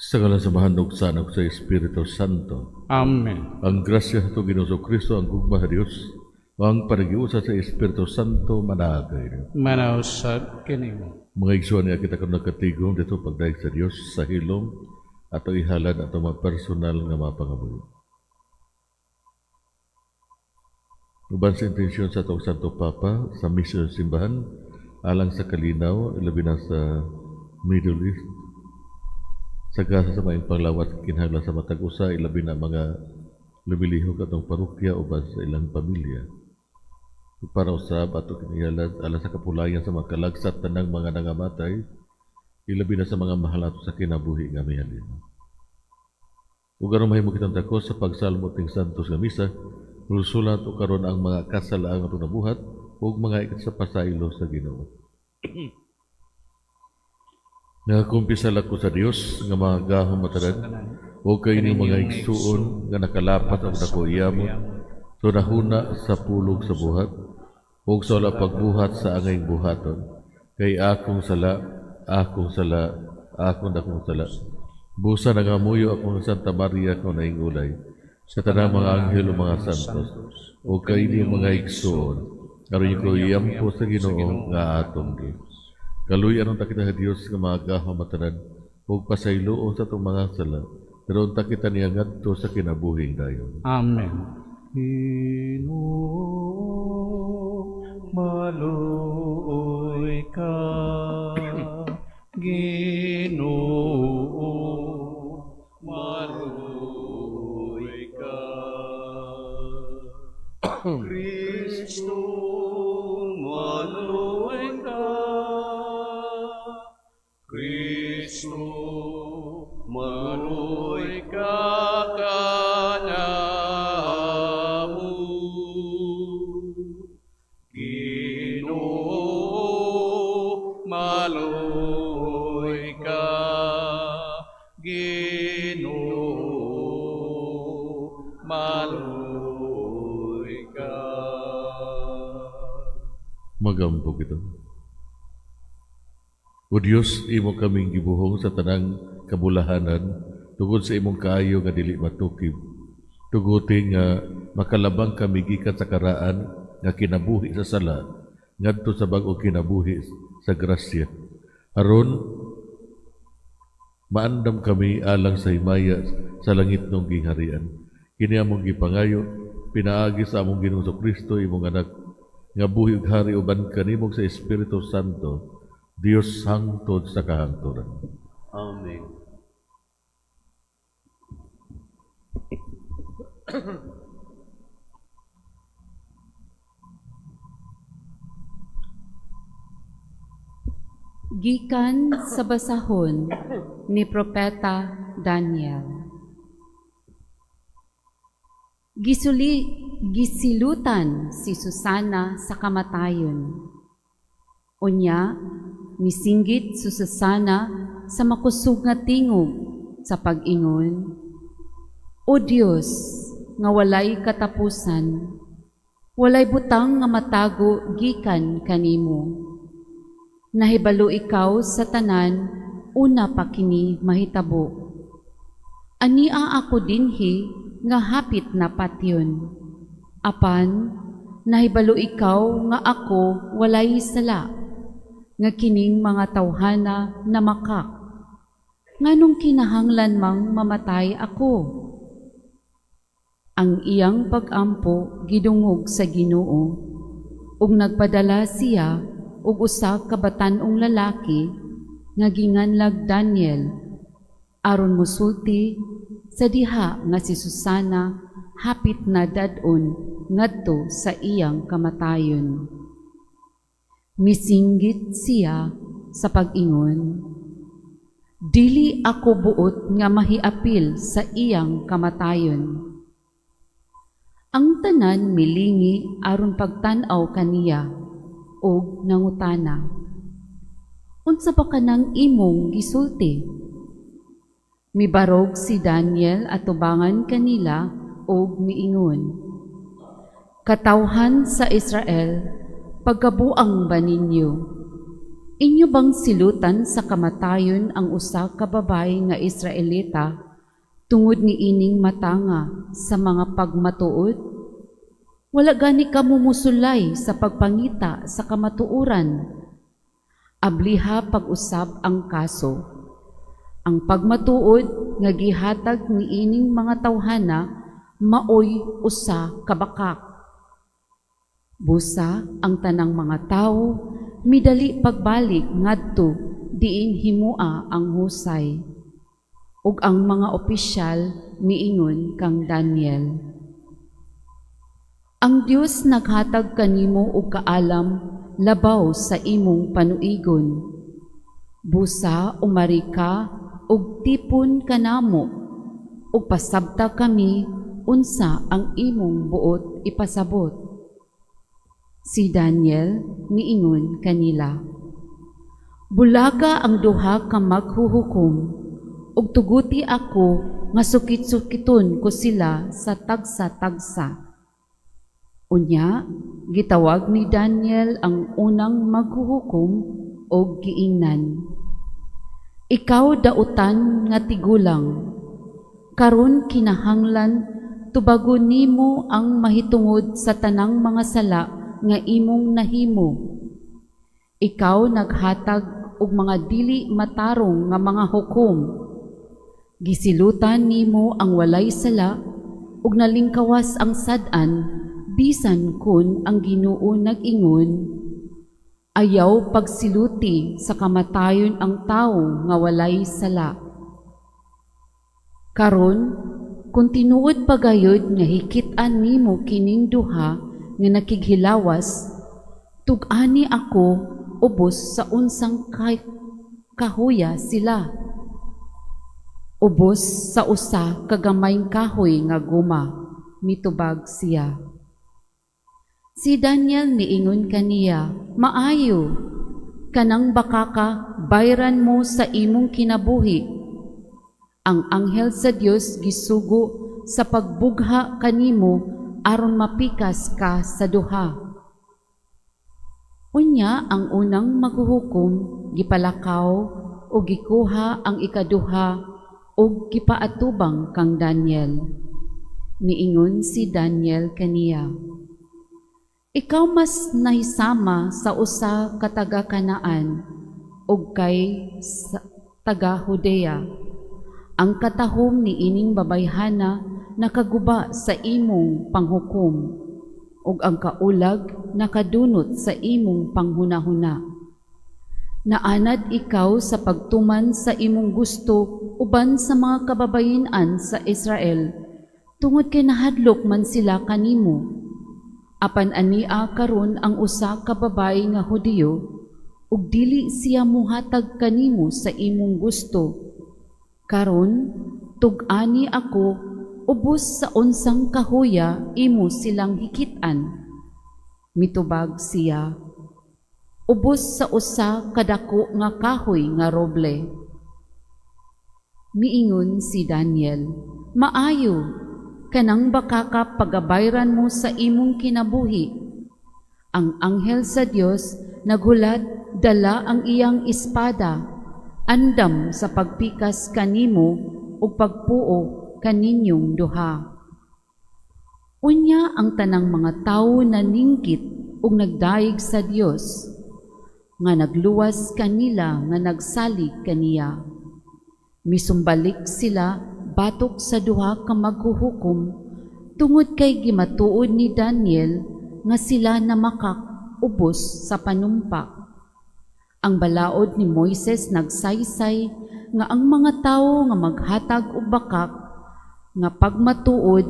Sa ngalan sa Amahan ug sa Anak sa Espiritu Santo. Amen. Ang grasya sa Ginoong Kristo, ang gugma sa Dios, ang panaghiusa sa Espiritu Santo manaagay. Manausab kanimo. Mga igsoon niya kita karon nagkatigom dito pagdayeg sa Dios sa hilom ato ihalad ato mga personal nga mga pangamuyo. Uban sa intensyon sa atong Santo Papa sa misyon sa simbahan alang sa kalinaw labi na sa Middle East, sa gasa sa maayong panglawat kinahanglan sa matag usa ilabi na mga lumilihok atong parokya uban sa ilang pamilya. Ug para usab ato kinihalad alang sa kapulayan sa mga kalagsat tanang mga nangamatay ilabi na sa mga mahal nato sa kinabuhi nga mihalin. Ug aron mahimo kitang takos sa pagsalmo ting santos nga misa, lusulan nato karon ang mga kasalaang atong nabuhat ug mga ikat sa pasaylo sa Ginoo. Nagakumpisal ako sa Dios nga magahom matanan ug kay inyong mga igsuon nga nakalapat og dako iyamot so nahuna sa pulog sa buhat ug sa wala pagbuhat sa angay buhaton, kay akong sala, akong sala, akong dakong sala. Busa nangamuyo akong Santa Maria kung naingulay sa tanang mga anghel ug mga santos ug kay inyong mga igsuon aron ko iyampo sa Ginoo nga atong Dios. Kaluy-an unta kita sa Dios nga magahom matanan ug pasayloon sa atong mga sala, pero unta kita niya ngadto sa kinabuhing dayon. Amen. Ginoo, maluoy ka. Ginoo, maluoy ka. Kristo, maluoy ka. Kristo, maluoy ka kanamo. Ginoo, maluoy ka. Ginoo, maluoy ka. Magampo kita. O Dios, imo kaming gibuhong sa tanang kabulahanan tungod sa imong kaayo nga dili matukib. Tuguti nga makalabang kami gikan sa karaan nga kinabuhi sa sala ngadto sa bag-ong kinabuhi sa grasya. Aron maandam kami alang sa himaya sa langit nung gingharian. Kini among gipangayo pinaagi sa among Ginoong Kristo imong anak nga buhi ug hari uban kanimo sa Espiritu Santo, Dios hangtod sa kahangturan. Amen. Gikan sa basahon ni Propeta Daniel. Gisilutan si Susana sa kamatayon. Unya, misinggit si Susana sa makusog nga tingog sa pag-ingon, O Dios, nga walay katapusan, walay butang nga matago gikan kanimo. Nahibalo ikaw sa tanan, una pa kini mahitabo. Ania ako dinhi nga hapit na patyon. Apan, nahibalo ikaw nga ako walay sala, nga kining mga tawhana na makak. Nganong kinahanglan mang mamatay ako? Ang iyang pag-ampo gidungog sa Ginoo, ug nagpadala siya og usa ka batan-ong lalaki nga ginganlag Daniel aron mosulti sa diha nga si Susana hapit na dad-on ngadto sa iyang kamatayon. Misinggit siya sa pag-ingon, Dili ako buot nga mahiapil sa iyang kamatayon. Ang tanan milingi aron pagtan-aw kaniya og nangutana, Unsa ba kanang imong gisulti? Mibarog si Daniel atubangan kanila og miingon, Katawhan sa Israel, pagkabuang ba ninyo? Inyo bang silutan sa kamatayon ang usa ka babayi nga Israelita tungod ni ining matanga sa mga pagmatuod? Wala gani kamo musulay sa pagpangita sa kamatuoran. Abliha pag-usab ang kaso. Ang pagmatuod nga gihatag niining mga tawhana maoy usa ka bakak. Busa ang tanang mga tawo midali pagbalik ngadto diin himoa ang husay. Ug ang mga opisyal miingon kang Daniel, "Ang Dios naghatag kanimo og kaalam labaw sa imong panuigon. Busa umari ka ug tipon kanamo ug pasabta kami unsa ang imong buot ipasabot." Si Daniel miingon kanila, "Bulaga ang duha ka maghuhukom ug tuguti ako nga sukit-sukiton ko sila sa tagsa-tagsa." Unya, gitawag ni Daniel ang unang maghuhukom og giingnan, "Ikaw dautan nga tigulang, karon kinahanglan tubagon nimo ang mahitungod sa tanang mga sala nga imong nahimo. Ikaw naghatag og mga dili matarong nga mga hukom. Gisilutan nimo ang walay sala ug nalingkawas ang sad-an, bisan kun ang Ginoo nag-ingon, ayaw pagsiluti sa kamatayon ang tawo nga walay sala. Karon, kung tinuod pa gayud nga hikit-an nimo kining duha nga nakighilawas, tug-ani ako ubos sa unsang kahuya sila. Ubos sa usa ka gamayng kahoy nga guma," mitubag siya. Si Daniel miingon kaniya, "Maayo, kanang bakaka bayran mo sa imong kinabuhi. Ang anghel sa Dios gisugo sa pagbugha kanimo aron mapikas ka sa duha." Unya ang unang maghuhukom gipalakaw ug gikuha ang ikaduha ug gipaatubang kang Daniel. Miingon si Daniel kaniya, "Ikaw mas nahisama sa usa ka taga Kanaan ug kay taga Judea. Ang katahom niining babayhana nakaguba sa imong panghukom ug ang kaulag nakadunot sa imong panghunahuna. Naanad ikaw sa pagtuman sa imong gusto uban sa mga kababayen-an sa Israel, tungod kay nahadlok man sila kanimo. Apan ania karon ang usa ka babayi nga Hudiyo, ug dili siya muhatag kanimo sa imong gusto. Karon tug-ani ako ubos sa unsang kahuya imo silang hikit-an." Mitubag siya, "Ubos sa usa kadako nga kahoy nga roble." Miingon si Daniel, "Maayo, kanang bakaka pagabayran mo sa imong kinabuhi. Ang anghel sa Dios naghulat dala ang iyang espada, andam sa pagpikas kanimo ug pagpuo kaninyong duha." Unya ang tanang mga tawo naningkit ug nagdayeg sa Dios nga nagluwas kanila nga nagsalig kaniya. Misumbalik sila batok sa duha ka maghuhukom tungod kay gimatuod ni Daniel nga sila namakak ubos sa panumpa. Ang balaod ni Moises nagsaysay nga ang mga tawo nga maghatag og bakak nga pagmatuod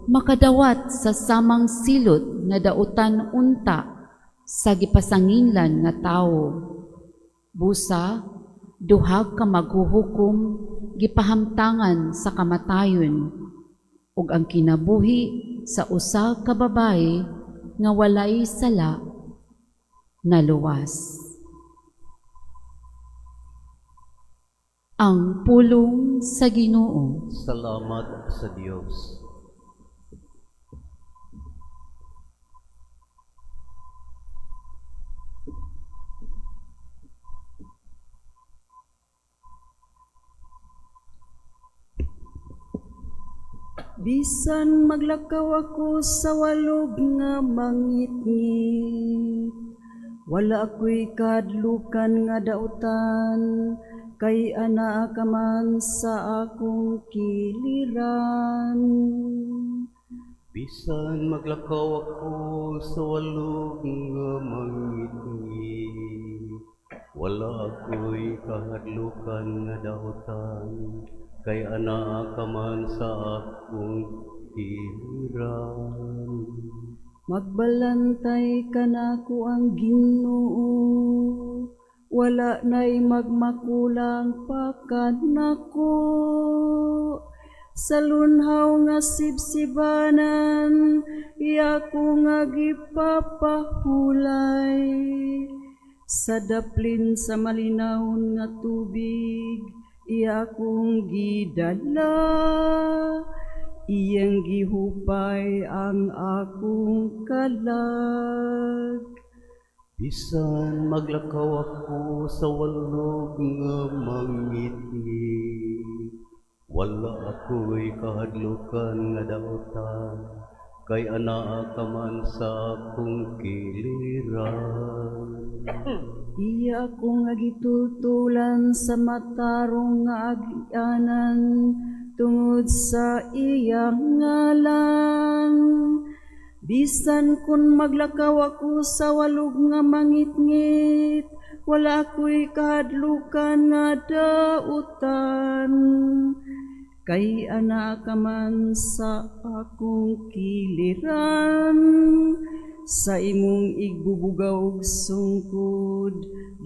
makadawat sa samang silot nga dautan unta sa gipasanginlan nga tawo. Busa duha ka maghuhukom gipahamtangan sa kamatayon ug ang kinabuhi sa usa ka babaye nga walay sala naluwas. Ang pulong sa Ginoo. Salamat sa Dios. Bisan maglakaw ako sa walog nga mangitngit, wala ako'y kahadlukan nga dautan, kay anaa ka man sa akong kiliran. Bisan maglakaw ako sa walog nga mangitngit, wala ako'y kahadlukan nga dautan, kay anaa ka man sa akong kiliran. Magbalantay kanako ang Ginoo, wala na'y magmakulang pa kanako. Sa lunhaw nga sibsibanan, iya ko nga gipapahulay. Sa daplin sa malinawon nga tubig, iya akong gidala. Iyang gihupay ang akong kalag. Bisan maglakaw ako sa walog nga mangitngit, wala ako'y kahadlukan nga dautan, kay anaa ka man sa akong kiliran. Iya ako nga gitultulan sa matarong nga agianan tungod sa iyang ngalan. Bisan kun maglakaw ako sa walog nga mangitngit, wala ako'y kahadlukan nga dautan. Kay anaa ka man sa akong kiliran, sa imong igbubugaw ug sungkod,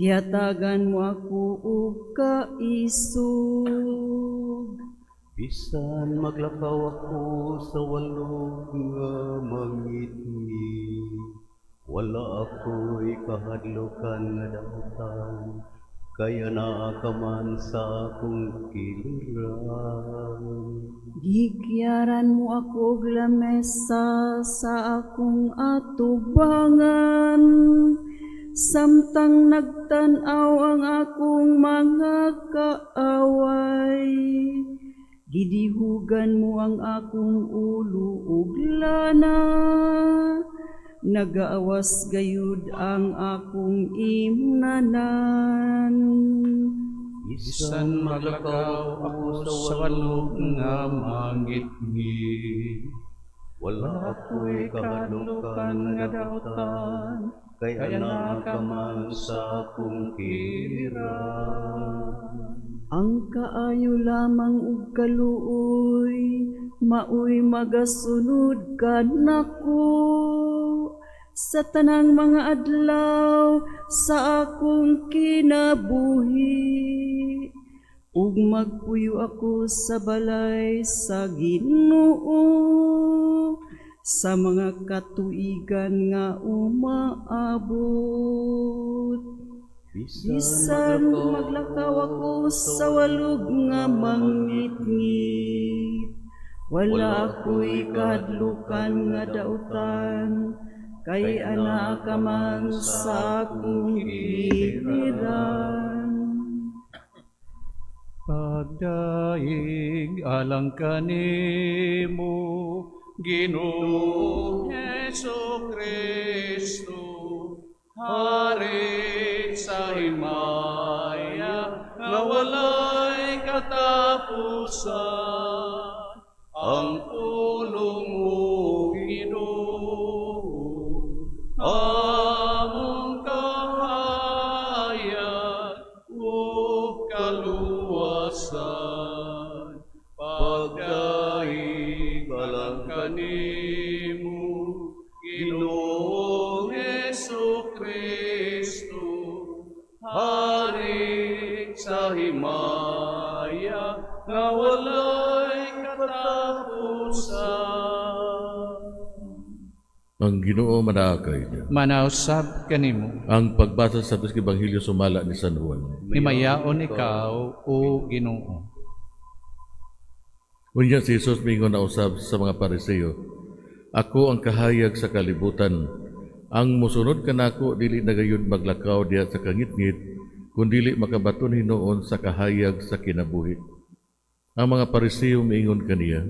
gihatagan mo ako og kaisog. Bisan maglakaw ako sa walog nga mangitngit, wala ako'y kahadlukan nga dautan, kay anaa ka man sa akong kiliran. Gihigyaran mo ako og lamesa sa akong atubangan, samtang nagtan-aw ang akong mga kaaway. Gidihugan mo ang akong ulo og lana, nagaawas gayud ang akong imnanan. Bisan maglakaw ako sa walog nga mangitngit, wala ako'y kahadlukan nga dautan, kay anaa ka man sa akong kiliran. Ang kaayo lamang ug kaluoy maoy magasunod kanako sa tanang mga adlaw sa akong kinabuhi, ug magpuyo ako sa balay sa Ginoo sa mga katuigan nga umaabot. Bisan maglakaw ako sa walog nga mangitngit, wala ako'y kahadlukan nga dautan, kay anaa ka man sa akong kiliran. Pagdaig alang kanimo, Ginoong Hesu Kristo, Hari sa himaya nga walay katapusan. Ang pulong mo, Ginoo, among kahayag ug kaluwasan. Pagdaig alang kanimo, Ginoong Hesu Kristo, Hari sa himaya nga walay katapusan. Ang Ginoo manaa kaninyo. Manausab kanimo. Ang pagbasa sa Santos Ebanghelyo sumala ni San Juan. Himayaon ikaw, o Ginoo. Unya si Jesus miingon na usab sa mga Pariseo, "Ako ang kahayag sa kalibutan. Ang mosunod kanako dili na gayud maglakaw diha sa kangitngit, kun dili makabaton hinuon sa kahayag sa kinabuhi." Ang mga Pariseo miingon kaniya,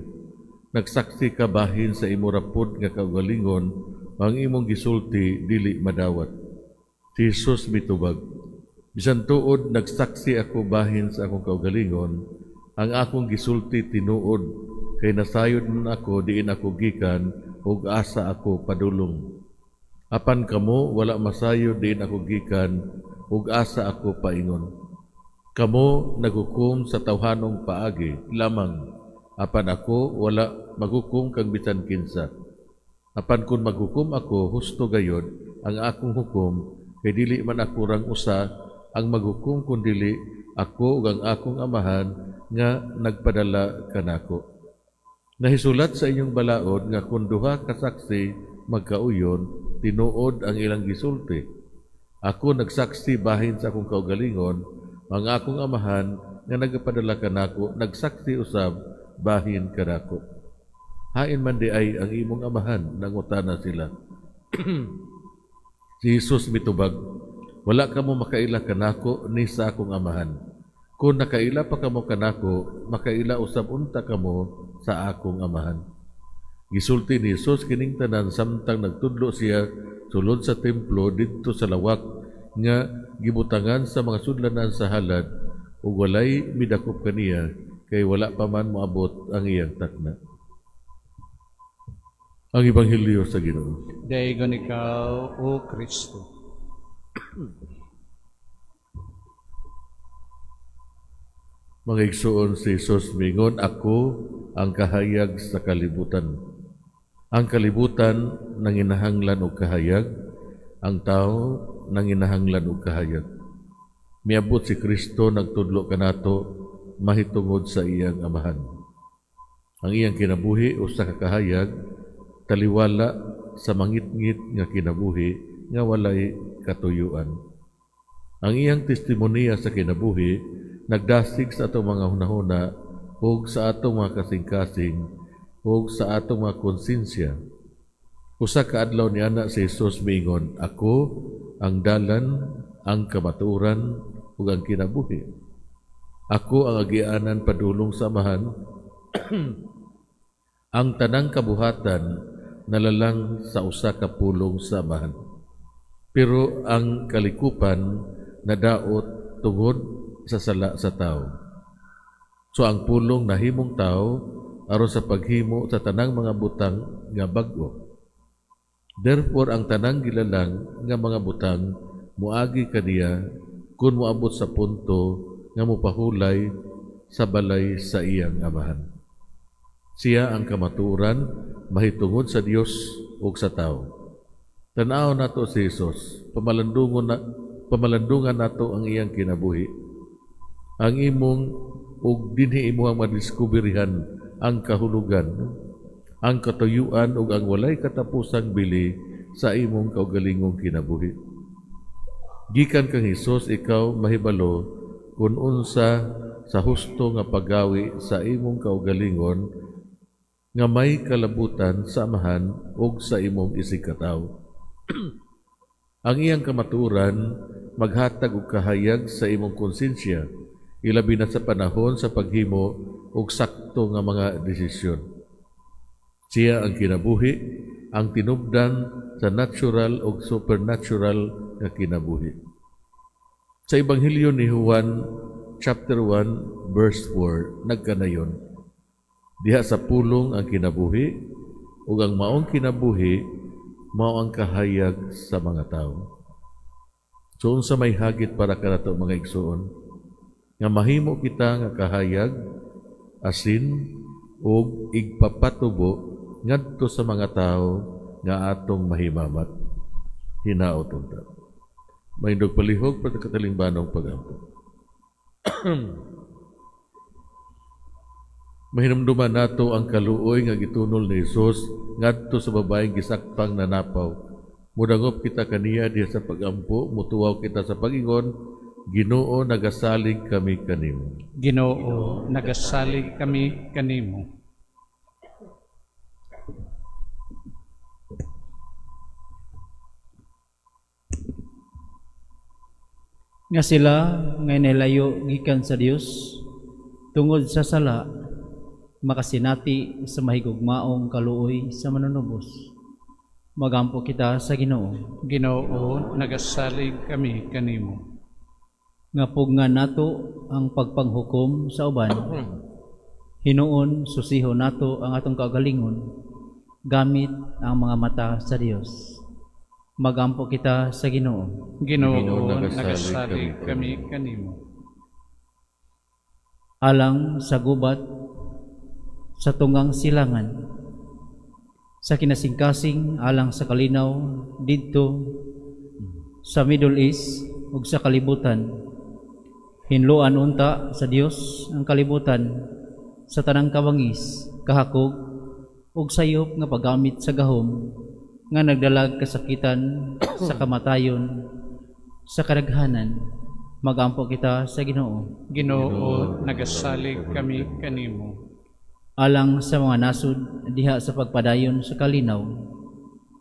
Nagsaksi ka bahin sa imo ra pod nga kaugalingon, ang imong gisulti dili madawat. Si Jesus mitubag, bisan tuod nagsaksi ako bahin sa akong kaugalingon, ang akong gisulti tinuod, kay nasayod man ako diin ako gikan ug asa ako padulong. Apan kamo wala masayod diin ako gikan ug asa ako paingon. Kamo naghukom sa tawhanong paagi lamang, apan ako wala maghukom kang bisan kinsa. Apan kun maghukom ako, husto gayod ang akong hukom, kay dili man ako rang usa ang maghukom kundili ako ug ang akong Amahan nga nagpadala kanako. Nahisulat sa inyong balaod nga kun duha ka saksi magkauyon, tinuod ang ilang gisulti. Ako nagsaksi bahin sa akong kaugalingon, ang akong Amahan nga nagapadala kanako nagsaksi usab bahin kanako. Hain man di ay ang imong amahan, nangutana sila. Si Jesus mitubag, wala kamo makaila kanako ni sa akong Amahan. Kung nakaila pa kamo kanako, makaila usab unta kamo sa akong Amahan. Gisulti ni Jesus kining tanan samtang nagtudlo siya sulod sa templo didto sa lawak nga gibutangan sa mga sudlanan sa halad, ug walay midakop kaniya kay wala pa man moabot ang iyang takna. Ang Ebanghelyo sa Ginoo. Daygon ikaw, O Kristo. Mga igsoon, si Jesus mingon, ako ang kahayag sa kalibutan. Ang kalibutan nanginahanglan og kahayag, ang tao nanginahanglan og kahayag. Miabot si Kristo nagtudlo kanato mahitungod sa iyang Amahan. Ang iyang kinabuhi usa ka kahayag, taliwala sa mangitngit nga kinabuhi nga walay katuyuan. Ang iyang testimonya sa kinabuhi nagdasig sa atong mga hunahuna ug sa atong mga kasing-kasing ug sa atong mga konsensya. Usa ka adlaw ni ana si Jesus miingon, ako ang dalan, ang kamatuoran ug ang kinabuhi. Ako ang agianan padulong sa Amahan. Ang tanang kabuhatan nalalang sa usa ka pulong sa Amahan. Pero ang kalikupan nadaot tungod sa sala sa tao. So ang pulong nahimong tao aron sa paghimo sa tanang mga butang nga bag-o. Therefore ang tanang gilalang nga mga butang moagi kaniya kun moabot sa punto nga mopahulay sa balay sa iyang Amahan. Siya ang kamatuoran mahitungod sa Dios ug sa tao. Tan-aw nato si Jesus, pamalandungan nato ang iyang kinabuhi. Ang imong ug dinhi imong madiskuberihan ang kahulugan, ang katuyuan ug ang walay katapusang bili sa imong kaugalingong kinabuhi. Gikan kang Hesus, ikaw mahibalo kun unsa sa husto nga paggawi sa imong kaugalingon nga may kalabutan sa Amahan ug sa imong isigkatawo. Ang iyang kamatuoran maghatag og kahayag sa imong konsensya, ilabi na sa panahon sa paghimo og sakto nga mga desisyon. Siya ang kinabuhi, ang tinubdan sa natural ug supernatural nga kinabuhi. Sa Ebanghelyo ni Juan chapter 1 verse 4 nagkanayon, diha sa pulong ang kinabuhi, ug ang maong kinabuhi mao ang kahayag sa mga tawo. So unsa may hagit para kanato mga igsoon, nga mahimo kita nga kahayag, asin ug igpapatubo ngadto sa mga tawo nga atong mahimamat. Hinaot unta. Mahindog palihog para katalingbanong pagampo. Mahinumduman nato ang kaluoy nga gitunol ni Hesus ngadto sa babaeng gisakpang nanapaw. Mudangop kita kaniya diha sa pagampo, mutuwaw kita sa pagingon, Ginoo, nagasalig kami kanimo. Ginoo, nagasalig kami kanimo. Nga sila nga nilayo gikan sa Dios tungod sa sala Makasinati sa mahigugmaong kaluoy sa manunubos. Magampo kita sa Ginoo. Ginoo, nagasalig kami kanimo. Nga pugngan nato ang pagpanghukom sa uban. Hinuon susiho nato ang atong kaugalingon gamit ang mga mata sa Dios. Magampo kita sa Ginoo. Ginoo, Ginoo, nagasalig kami kanimo. Alang sa gubat sa tungang silangan, sa kinasingkasing alang sa kalinaw didto sa Middle East ug sa kalibutan. Hinloan unta sa Dios ang kalibutan sa tanang kabangis, kahakog ug sayop nga paggamit sa gahom nga nagdalag kasakitan sa kamatayon sa kadaghanan. Magampo kita sa Ginoo. Ginoo, nagasalig kami kanimo. Alang sa mga nasud diha sa pagpadayon sa kalinaw,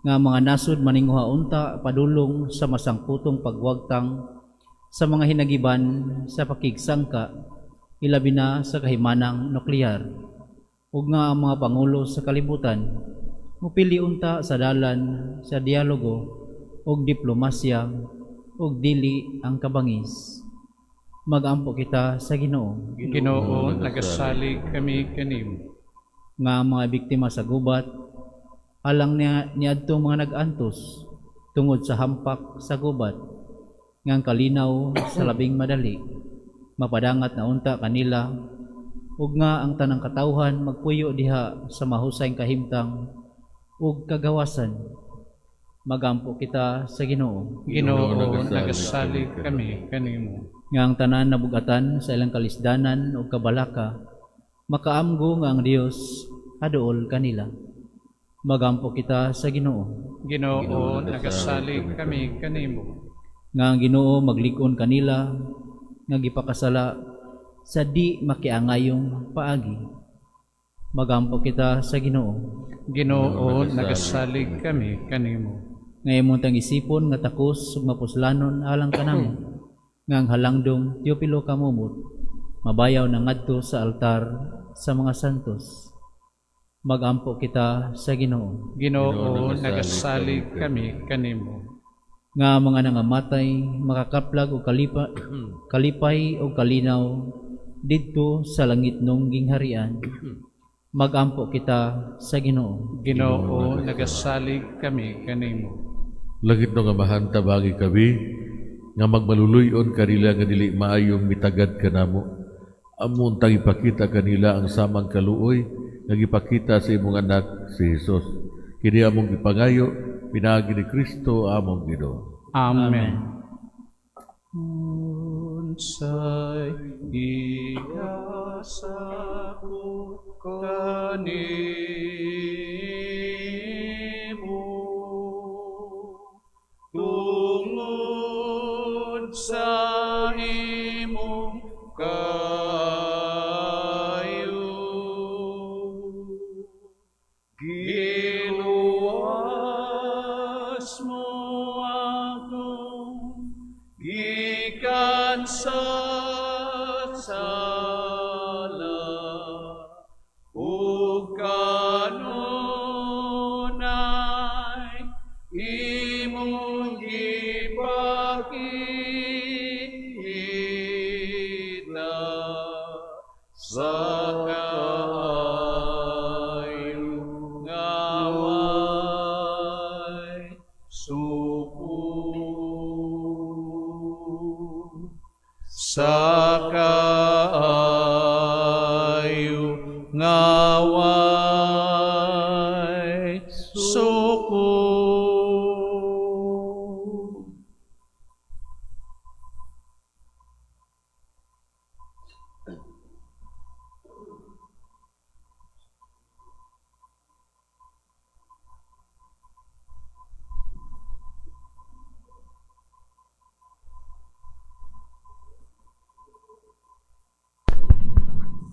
nga mga nasud maninguha unta padulong sa masangputong pagwagtang sa mga hinagiban sa pakigsangka, ilabi na sa kahimanang nuklear, ug nga ang mga pangulo sa kalibutan mupili unta sa dalan sa dialogo ug diplomasya ug dili ang kabangis. Magampo kita sa Ginoo. Ginoo, nagasalig kami kanimo. Nga ang mga biktima sa gubat alang niadtong mga nag-antos tungod sa hampak sa gubat, nga ang kalinaw sa labing madali mapadangat na unta kanila, ug nga ang tanang katawhan magpuyo diha sa mahusay kahimtang ug kagawasan. Magampo kita sa Ginoo. Ginoo, nagasalig kami kanimo. Nga ang tanan nabugatan sa ilang kalisdanan ug kabalaka makaamgo nga ang Dios haduol kanila. Magampo kita sa Ginoo. Ginoo, nagasalig kami kanimo. Nga ang Ginoo maglig-on kanila nga gipakasala sa di makiangayong paagi. Magampo kita sa Ginoo. Ginoo, nagasalig kami kanimo. Nga imong tang isipon nga takos ug mapuslanon alang kanamo, nga ang halangdong Teopilo kamumot mabayaw na ngadto sa altar sa mga santos. Magampo kita sa Ginoo. Ginoo, nagasalig kami kanimo. Nga mga nangamatay makakaplag og kalipay og kalinaw didto sa langit nung gingharian. Magampo kita sa Ginoo. Ginoo, nagasalig kami kanimo. Langit no nga Amahan, tabagi kami nga magmaluluyon kanila nga dili maayong mitagad kanamo. Amon tang ipakita kanila ang samang kaluoy nga gipakita sa imong anak si Jesus. Kini among gipangayo pinaagi ni Kristo among Ginoo. Amen. Unsay igasakop kanimo tungod sa imong kaayo, giluwas mo ako gikan sa sala ug kanunay imong gipakita sa kaayo nga way suko. Sa kaayo nga way suko.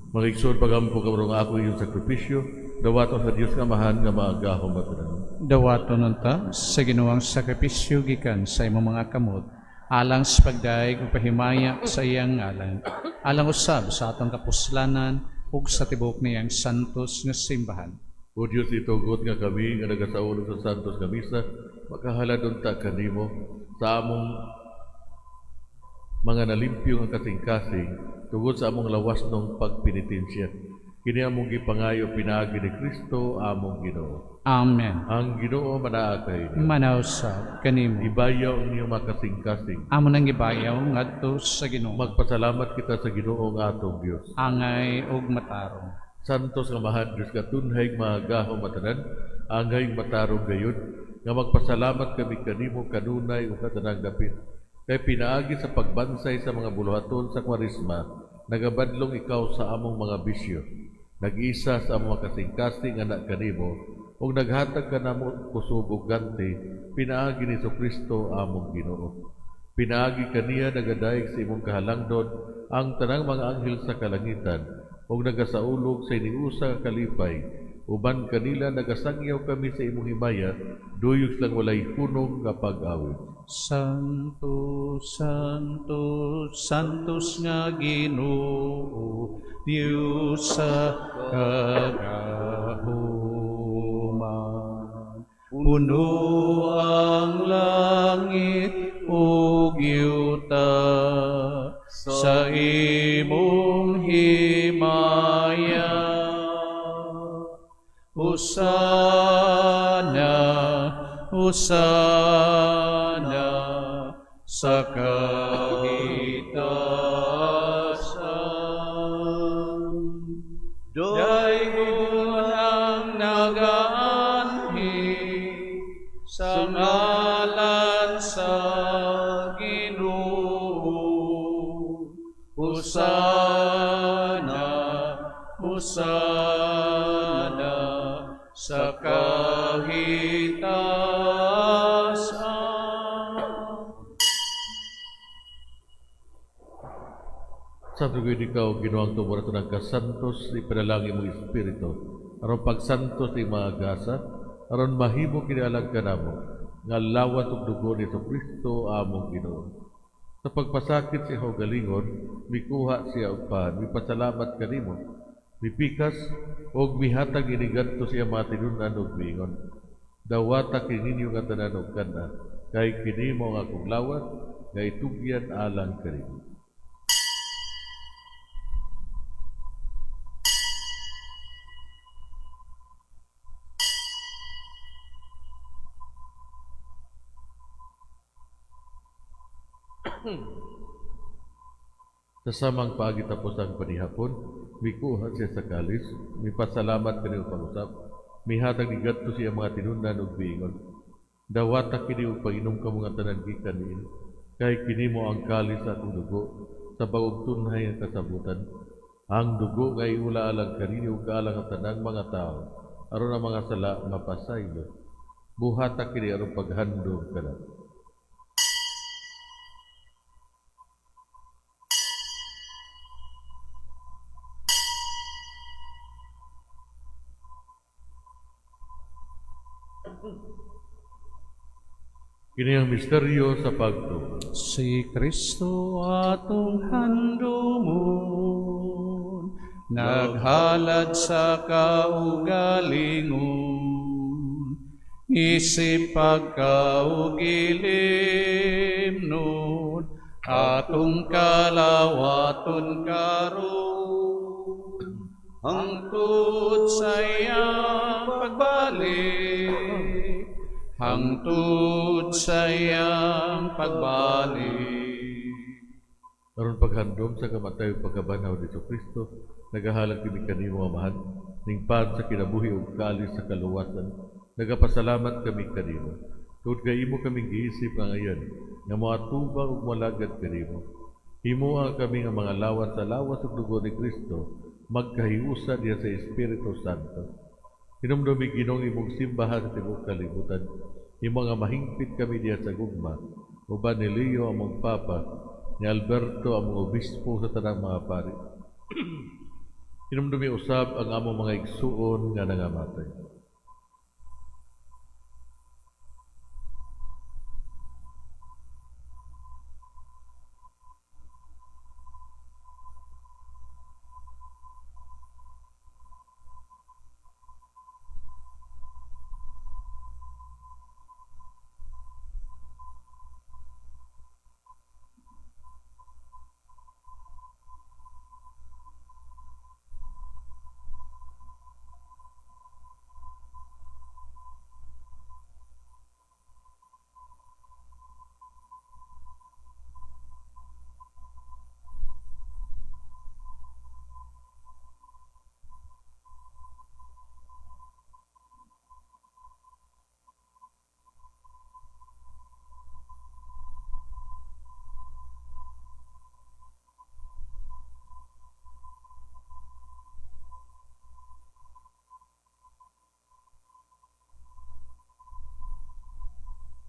Mga igsoon, pagampo kamo nga ako iyong sakripisyo, dawaton sa Dios nga Amahan nga maagahom at tanan. Dawaton unta sa Ginoo ang sakripisyo gikan sa imong mga kamot, alang sa pagdayeg ug pahimaya sa iyang ngalan, alang usab sa atong kapuslanan ug sa tibuok niyang santos nga simbahan. O Diyos, itugot nga kami nga nagasaulog sa santos nga misa, makahalad unta kanimo sa among mga nalimpyo nga kasing-kasing tungod sa among lawas nung pagpenitensya. Kini among gipangayo pinaagi ni Kristo among Ginoo. Amen. Ang Ginoo manaa kaninyo. Manaw sa kanimo. Ibayaw ang inyong mga kasing-kasing. Amo nang gibayaw ngadto sa Ginoo. Magpasalamat kita sa Ginoo nga atong Dios. Angay ug matarong. Santos nga Amahan Dios nga tunhay mahagahom matanan, angay matarong gayud nga magpasalamat kami kanimo kanunay ug sa tanang dapit. Kay pinaagi sa pagbansay sa mga buluhaton sa Kwaresma, nagabadlong ikaw sa among mga bisyo, nag-isa sa among mga kasing-kasing anak kanimo, ug naghatag kanamo kusog ug ganti, pinaagi ni Kristo among Ginoo. Pinaagi kaniya nagadayeg sa imong kahalangdon ang tanang mga anghel sa kalangitan, ug nagasaulog sa iniusa nga kalipay, uban kanila nagasangyaw kami sa imong himaya, duyog silang walay hunong nga pag-awit. Santo, Santo, Santos nga Ginoo, Dios sa kagahuman. Puno ang langit ug yuta sa imong himaya. Hosana, Hosana sa kahitasan. Daygon ang nagaanhi sa ngalan sa Ginoo. Hosana, Hosana sa kahitasan. Santo gayud ikaw, Ginoong tumora ng kasantos, ipanalangin mong Espiritu. Aron pagsantos ni mga gasa, aron mahimo kinalag ka namo, nga lawat ug dugo ni Kristo among Ginoo. Sa pagpasakit sa iyang galingon, mikuha siya og pan, mipasalamat kanimo, mipikas og mihatag ini ngadto sa iyang mga tinun-an og miingon. Dawata kini ninyo nga tanan og kana, kay kini mao ang akong lawas nga itugyan alang kanimo. Sa samang paagi tapos ang panihapon, mikuha siya sa kalis, mipasalamat kanimo pag-usap, mihatag ni gadto siya mga tinun-an og miingon. Dawata kini og pag-inom kamo nga tanan gikan niini, kay kini mao ang kalis sa akong dugo sa bag-ong tunhay nga kasabutan. Ang dugo nga iula alang kaninyo ug alang ang tanang mga tawo, aron ang mga sala mapasaylo. Buhata kini aron paghandom kanako. Kini ang misteryo sa pagtuo. Si Kristo atong handumon, naghalad sa kaugalingon, isip pagkaugilimnon, atong kalawaton karon, hangtod sa iyang pagbalik, hangtod sa iyang pagbalik. Aron paghandom sa kamatay ug pagkabanhaw ni Kristo, nagahalad kami kanimo, Amahan, ning pan sa kinabuhi ug kalis sa kaluwasan. Nagapasalamat kami kanimo. Tungod kay imo kaming giisip nga ngayon, nga moatubang ug molagad kanimo. Himoa kami nga mga lawas sa lawas ug dugo ni Kristo, magkahiusa diha sa Espiritu Santo. Hinumdumi Ginoong imong simbahan sa tibuok kalibutan. Himo nga mahingpit kami diha sa gugma. Uban ni Leo among Papa, ni Alberto among Obispo sa tanang mga pari. Hinumdumi usab ang among mga igsuon nga nangamatay.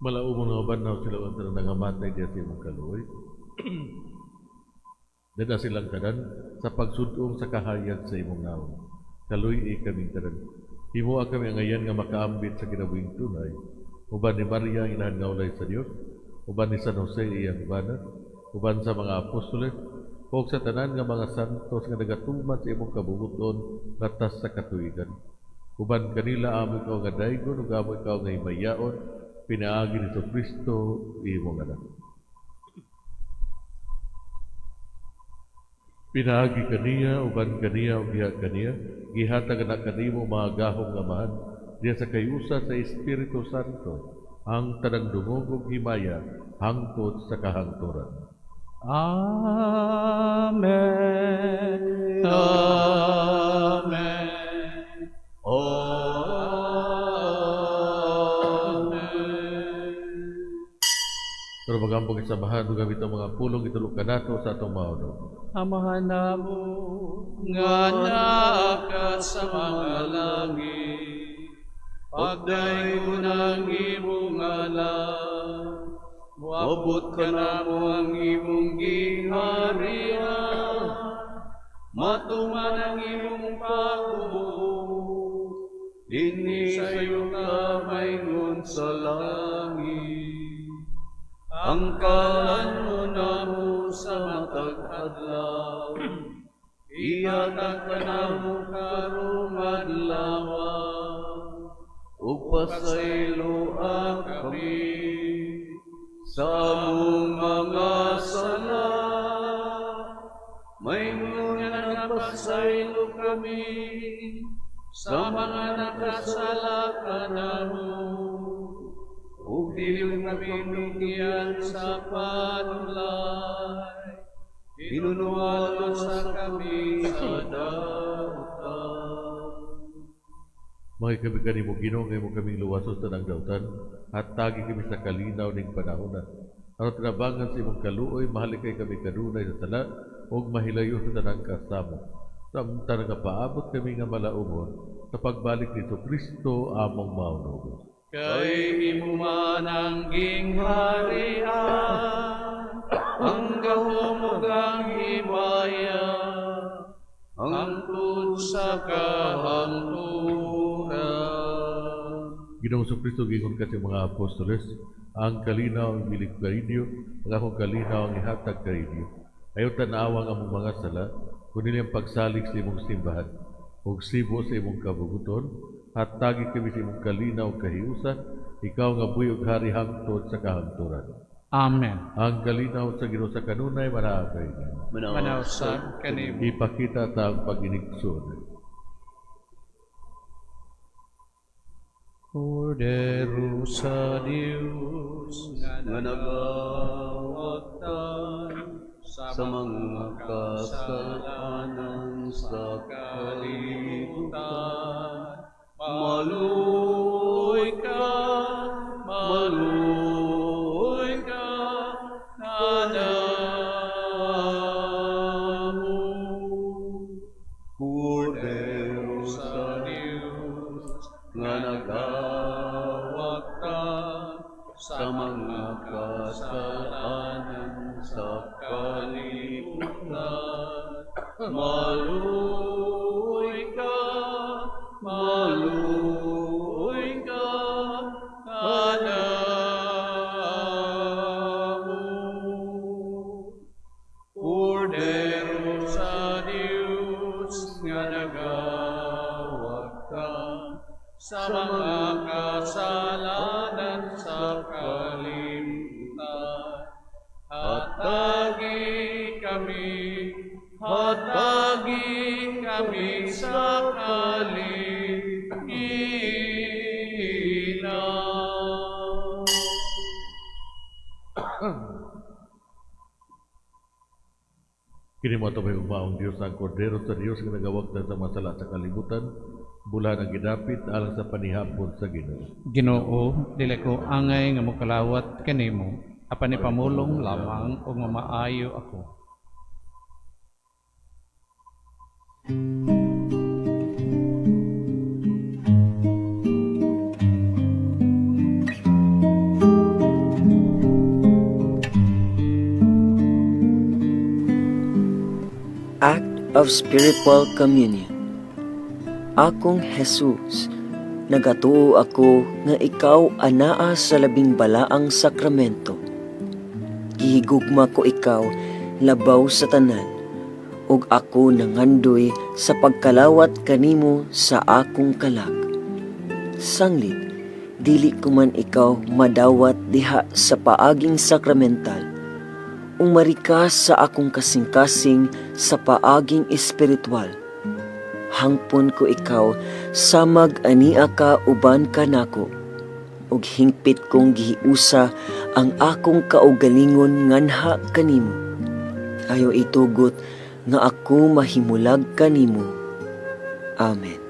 Malaumon nga banhaw sila ang tanan nangamatay diya sa imong kaluoy. Dada silang tanan sa pagsudong sa kahayag sa imong nawong. Kaluy-i kaming tanan. Himoa kami angayan nga makaambit sa kinabuhing tunay. Uban ni Maria ang inahan nga ulay sa Dios, uban ni San Jose iyang bana, uban sa mga apostoles, ug sa tanan nga mga santos nga nagatuman sa imong kabubut-on latas sa katuigan. Uban kanila amo ikaw nga daygon ug amo ikaw nga himayaon pinaagi ni Kristo imong anak. Pinaagi kaniya, uban kaniya, ug diha kaniya, gihatag na kanimo mga gahom nga Amahan, diha sa kayusa sa Espiritu Santo, ang tanang dungog ug himaya hangtod sa kahangturan. Amen. Amen. Amen. Pero magampong isamahan ug gamit ang mga pulong gitulog kanato sa atong maono. Amahan namo nga naa ka sa mga langit, pagdaygon ang imong ngalan, moabot kanamo ang imong gingharian, matuman ang imong pagbuot, dinhi sa yuta maingon sa langit. Ang kalan namo sa matag adlaw, ihatag kanamo karong adlaw, ug pasayloa kami sa among mga sala, maingon nga nagpasaylo kami sa mga nakasala kanamo, ug dili kami tugyan sa panulay, hinunuwalon sa kami sa dautan. Mga kabigan nimo Ginoo, nga imo kaming luwason sa tanang dautan, hatagi kami sa kalinaw ning panahona. Aron tinabangan sa imong kaluoy, mahalikay kami kanunay sa sala ug mahilayo sa tanang kasamo. Samtang nagapaabot kami nga malaumon sa pagbalik ni Kristo among maunobos. Kay imo man ang gingharian, ang gahom ug ang himaya, hangtod sa kahangturan. Ginoong Kristo, giingon ka sa mga apostoles, ang kalinaw ang ibilig kaninyo, ang akong kalinaw ang ihatag kaninyo. Ayaw tan-awa ang among mga sala, kundi ang pagsalig sa imong simbahan, ug sibo sa imong kabubuton, hatagi kami sa imong kalinaw kahiusa, ikaw nga buhi ug hari hangtod sa kahangturan. Amen. Ang kalinaw sa Ginoo sa kanunay manaa kaninyo. Manaw sa kanimo. Ipakita ta ang pag-inigsoon. Kordero sa Dios nga nagawagtan sa mga kasalanan sa kalibutan, maluoy ka, maluoy ka kanamo. Kordero sa Dios nga nagawagtan sa mga kasalanan sa kalibutan, maluoy ka, maluoy ka kanamo. Kordero sa Dios nga nagawagtan sa mga kasalanan sa kalibutan, hatagi kami, hatagi kami sa kalinaw. Kini mo ito may umaong Diyos ang Kordero sa Diyos nga nagawagtan sa mga sala sa kalibutan, bulahan ang gidapit alang sa panihapon sa Ginoo. Ginoo, dili ko angay nga mokalawat kanimo, apan ipamulong lamang ug mamaayo ako. of Spiritual Communion. Akong Jesus, nagatuo ako nga ikaw anaa sa Labing Balaang Sakramento. Gihigugma ko ikaw labaw sa tanan, ug ako nangandoy sa pagkalawat kanimo sa akong kalag. Sanglit, dili ko man ikaw madawat diha sa paaging sakramental, umari ka sa akong kasing-kasing sa paaging espiritual. Hangpon ko ikaw samag ania ka uban kanako, ug hingpit kong gihiusa ang akong kaugalingon nganha kanimo. Ayaw itugot nga ako mahimulag kanimo. Amen.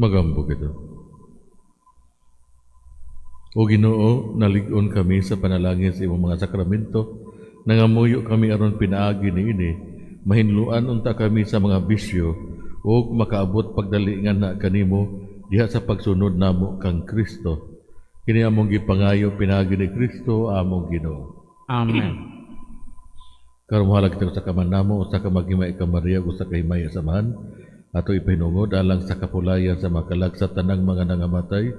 Magampo kita. O Ginoo, nalig-on kami sa panalangin sa imong mga sakramento. Nangamuyo kami aron pinaagi niini, mahinluan unta kami sa mga bisyo ug makaabot pagdali nganha kanimo diha sa pagsunod namo kang Kristo. Kini among gipangayo pinaagi ni Kristo among Ginoo. Amen. Karon mohalad kita sa kaman namo, usa ka maghimaya ka Maria, usa ka himaya sa Amahan, ato ipahinungod alang sa kapulayan sa mga kalag sa tanang mga nangamatay,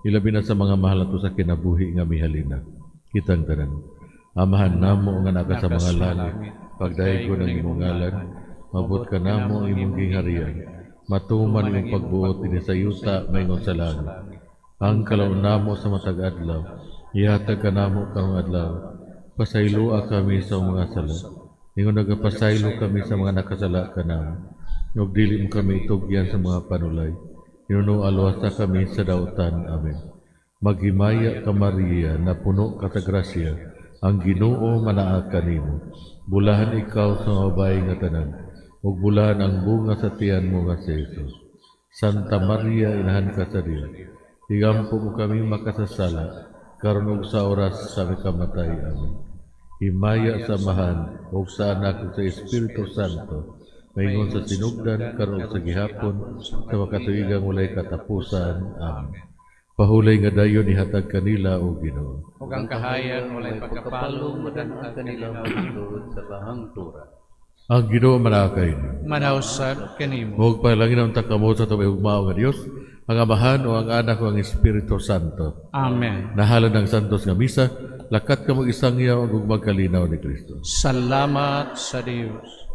ilabi na sa mga mahal nato sa kinabuhi nga mihalina. Kitang tanan. Amahan namo nga naa ka sa mga langit, pagdaygon ang imong ngalan, maabot kanamo ang imong gingharian, matuman imong pagbuot dinhi sa yuta maingon sa langit. Ang kalaon namo sa matag adlaw, ihatag kanamo karong adlaw. Pasayloa kami sa mga sala. Ingon nagapasaylo kami sa mga nakasala kanamo. Ug dili mo kami itugyan sa mga panulay. Hinuno aluwasa kami sa dautan. Amen. Maghimaya ka, Maria, na puno ka sa grasya, ang Ginoo manaa kanimo. Bulahan ikaw sa mga babae nga tanan, ug bulahan ang bunga sa tiyan mo nga si Jesus. Santa Maria, inahan ka sa Dios. Igampo mo kami makasasala, karon ug sa oras sa aming kamatay. Amen. Himaya sa Amahan, ug sa Anak, ug sa Espiritu Santo, maingon sa sinugdan, karon ug sa gihapon, sa makatuigang walay katapusan. Amen. Pahulay nga dayon ihatag kanila, o Ginoo. Ug ang kahayag walay pagkapalong madan-ang kanila hangtod sa kahangturan. Ang Ginoo manaa kaninyo. Manaa usab kanimo. Ug panalangin unta kamo sa atong mahigugmaon nga Dios, ang Amahan o ang Anak o ang Espiritu Santo. Amen. Nahalad ang santos nga misa, lakat kamo isangyaw ug magkalinaw ni Kristo. Salamat sa Dios.